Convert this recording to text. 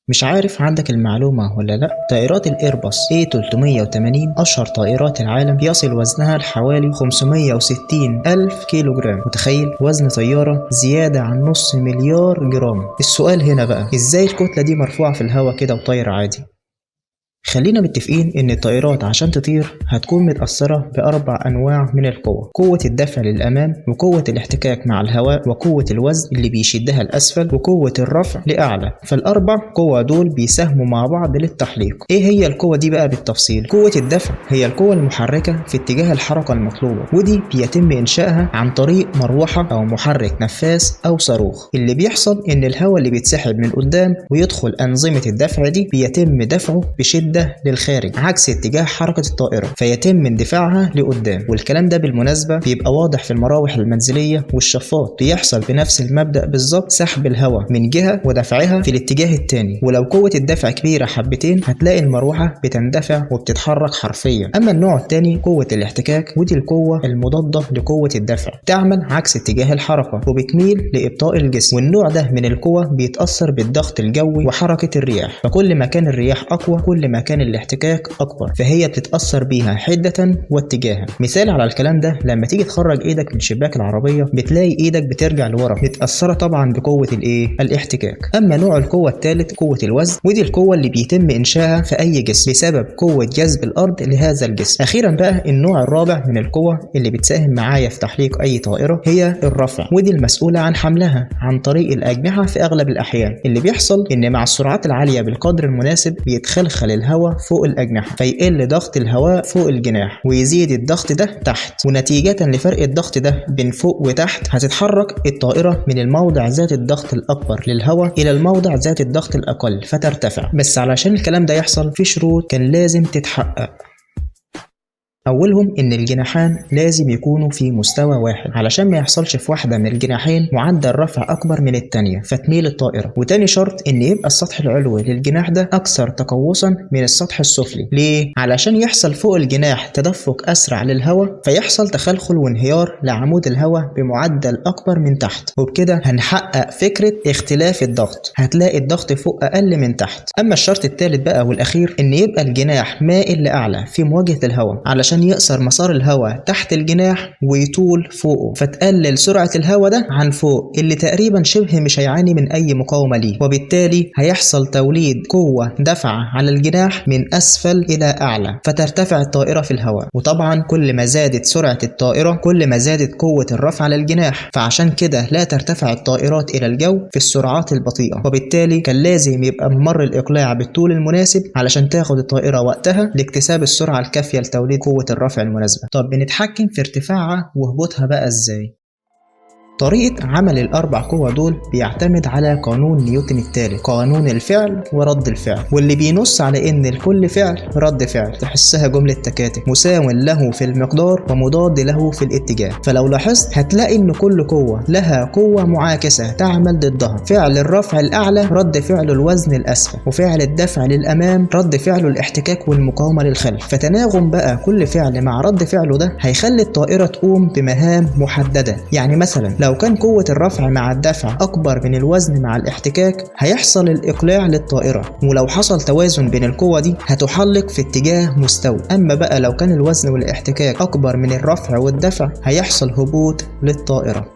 مش عارف عندك المعلومة ولا لأ. طائرات الإيرباص A380 أشهر طائرات العالم، يصل وزنها لحوالي 560 ألف كيلوغرام. متخيل وزن طيارة زيادة عن نص مليار جرام؟ السؤال هنا بقى، إزاي الكتلة دي مرفوعة في الهواء كده وطايرة عادي؟ خلينا متفقين إن الطائرات عشان تطير هتكون متأثرة بأربع أنواع من القوة: قوة الدفع للأمام، وقوة الاحتكاك مع الهواء، وقوة الوزن اللي بيشدها لأسفل، وقوة الرفع لأعلى. فالأربع قوة دول بيساهموا مع بعض للتحليق. إيه هي القوة دي بقى بالتفصيل؟ قوة الدفع هي القوة المحركة في اتجاه الحركة المطلوبة، ودي بيتم إنشائها عن طريق مروحة أو محرك نفاث أو صاروخ. اللي بيحصل إن الهواء اللي بيتسحب من قدام ويدخل أنظمة الدفع دي بيتم دفعه بشدة للخارج عكس اتجاه حركة الطائرة، فيتم اندفاعها لقدام. والكلام ده بالمناسبة بيبقى واضح في المراوح المنزلية والشفاط، بيحصل بنفس المبدأ بالظبط، سحب الهواء من جهة ودفعها في الاتجاه التاني. ولو قوة الدفع كبيرة حبتين هتلاقي المروحة بتندفع وبتتحرك حرفيا. أما النوع التاني قوة الاحتكاك، ودي القوة المضادة لقوة الدفع، تعمل عكس اتجاه الحركة وبتميل لإبطاء الجسم. والنوع ده من القوة بيتأثر بالضغط الجوي وحركة الرياح، فكل ما كان الرياح أقوى كل ما كان الاحتكاك أكبر، فهي بتتأثر بيها حدة واتجاها. مثال على الكلام ده، لما تيجي تخرج ايدك من شباك العربية بتلاقي ايدك بترجع لورا، متأثرة طبعا بقوة الاحتكاك. أما نوع القوة الثالث قوة الوزن، ودي القوة اللي بيتم إنشائها في أي جسم بسبب قوة جذب الأرض لهذا الجسم. أخيرا بقى النوع الرابع من القوة اللي بتساهم معايا في تحليق أي طائرة هي الرفع، ودي المسؤولة عن حملها عن طريق الأجنحة في أغلب الأحيان. اللي بيحصل إن مع السرعات العالية بالقدر المناسب بيتخلخل الهواء فوق الأجنحة، فيقل ضغط الهواء فوق الجناح ويزيد الضغط ده تحت، ونتيجة لفرق الضغط ده بين فوق وتحت هتتحرك الطائرة من الموضع ذات الضغط الأكبر للهواء إلى الموضع ذات الضغط الأقل فترتفع. بس علشان الكلام ده يحصل في شروط كان لازم تتحقق. أولهم إن الجناحان لازم يكونوا في مستوى واحد علشان ما يحصلش في واحدة من الجناحين معدل رفع أكبر من التانية فتميل الطائرة. وتاني شرط إن يبقى السطح العلوي للجناح ده أكثر تقوسا من السطح السفلي. ليه؟ علشان يحصل فوق الجناح تدفق أسرع للهواء فيحصل تخلخل وانهيار لعمود الهواء بمعدل أكبر من تحت، وبكده هنحقق فكرة اختلاف الضغط، هتلاقي الضغط فوق أقل من تحت. أما الشرط التالت بقى والأخير إن يبقى الجناح مائل لأعلى في مواجهة الهواء علشان يقصر مسار الهواء تحت الجناح ويطول فوقه، فتقلل سرعة الهواء ده عن فوق اللي تقريبا شبه مش هيعاني من أي مقاومة ليه، وبالتالي هيحصل توليد قوة دفعة على الجناح من أسفل إلى أعلى فترتفع الطائرة في الهواء. وطبعا كل ما زادت سرعة الطائرة كل ما زادت قوة الرفع على الجناح، فعشان كده لا ترتفع الطائرات إلى الجو في السرعات البطيئة، وبالتالي كان لازم يبقى ممر الإقلاع بالطول المناسب علشان تاخد الطائرة وقتها لاكتساب السرعة الكافية لتوليد قوة الرفع المناسبة. طب بنتحكم في ارتفاعها وهبوطها بقى ازاي؟ طريقة عمل الأربع قوى دول بيعتمد على قانون نيوتن الثالث، قانون الفعل ورد الفعل، واللي بينص على إن لكل فعل رد فعل، تحسها جملة تكاتك، مساو له في المقدار ومضاد له في الاتجاه. فلو لاحظت هتلاقي إن كل قوة لها قوة معاكسة تعمل ضدها. فعل الرفع الأعلى رد فعله الوزن الأسفل، وفعل الدفع للأمام رد فعله الاحتكاك والمقاومة للخلف. فتناغم بقى كل فعل مع رد فعله ده هيخلي الطائرة تقوم بمهام محددة. يعني مثلا لو كان قوة الرفع مع الدفع أكبر من الوزن مع الاحتكاك هيحصل الإقلاع للطائرة، ولو حصل توازن بين القوة دي هتحلق في اتجاه مستوي. أما بقى لو كان الوزن والاحتكاك أكبر من الرفع والدفع هيحصل هبوط للطائرة.